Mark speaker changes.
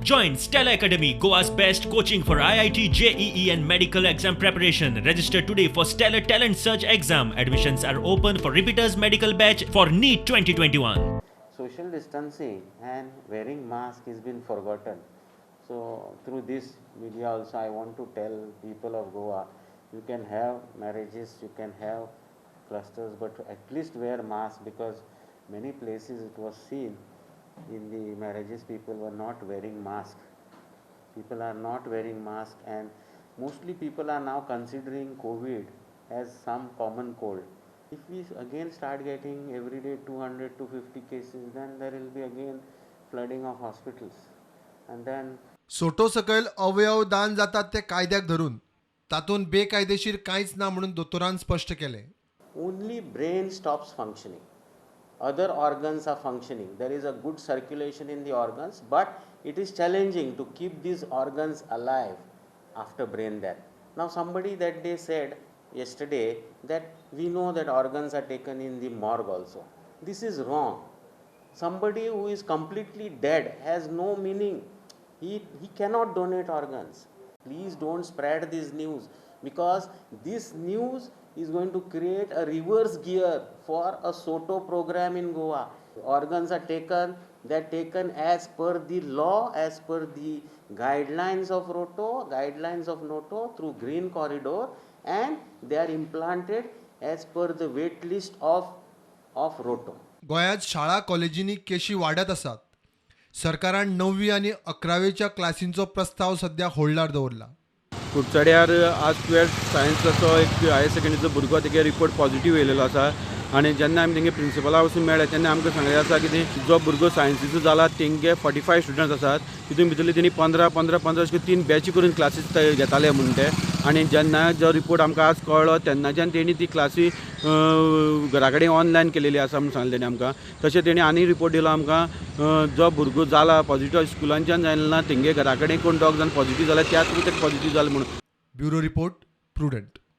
Speaker 1: Join Stellar Academy, Goa's best coaching for IIT, JEE, and medical exam preparation. Register today for Stellar Talent Search exam. Admissions are open for repeaters medical batch for NEET 2021.
Speaker 2: Social distancing and wearing mask has been forgotten. So through this media also I want to tell people of Goa, you can have marriages, you can have clusters, but at least wear mask, because many places it was seen in the marriages people were not wearing mask. People are not wearing mask, and mostly people are now considering COVID as some common cold. If we again start getting every day 200 to 50 cases, then there will be again flooding of hospitals. And then
Speaker 3: सोटो सकयल अवयव दान जातात ते कायद्याक धरून, तातूंत बेकायदेशीर कांयच ना म्हणून दोतोरान स्पश्ट केलें.
Speaker 2: Only brain stops functioning. Other organs are functioning. There is a good circulation in the organs, but it is challenging to keep these organs alive after brain death. Now somebody that day said yesterday that we know that organs are taken in the morgue also. This is wrong. Somebody who is completely dead has no meaning. He cannot donate organs. Please don't spread this news, because this news is going to create a reverse gear for a SOTO program in Goa. Organs are taken, they are taken as per the law, as per the guidelines of ROTO, guidelines of NOTO through green corridor, and they are implanted as per the wait list of ROTO.
Speaker 3: गोंयांत शाळा कॉलेजींनी केशी वाडत आसात. सरकारान णववी आनी अकरावेच्या क्लासींचो प्रस्ताव सध्या होल्डार दवरला.
Speaker 4: कुडचड्यार आज 12th सायन्साचो एक हायर सेकंडरीचो भुरगो तेगे रिपोर्ट पॉझिटिव्ह येयलेलो आसा आनी जेन्ना आमी तेंगे प्रिंसिपला वचून मेळ्ळे तेन्ना आमकां सांगलें आसा की जो भुरगो सायन्सीचो जाला तेंगे 45 स्टुडंट्स आसात, तितून भितरले तेणी 15 15 15 अशे 3 बॅची करून क्लासीस घेताले म्हूण ते. आनी जेन्ना जो रिपोर्ट आमकां आज कळ्ळो तेन्नाच्यान तेणी ती क्लासी घरा कडेन ऑनलायन केलेली आसा म्हूण सांगलें तेणी आमकां. तशें तेणी आनी रिपोर्ट दिलो आमकां, जो भुरगो जाला पॉझिटिव्ह स्कुलांच्यान जायना ना, तेंगे घरा कडेन कोण 2 जाण पॉझिटिव्ह जाला त्या थ्रू ते पॉझिटिव्ह जाले म्हणून.
Speaker 3: Bureau report, Prudent.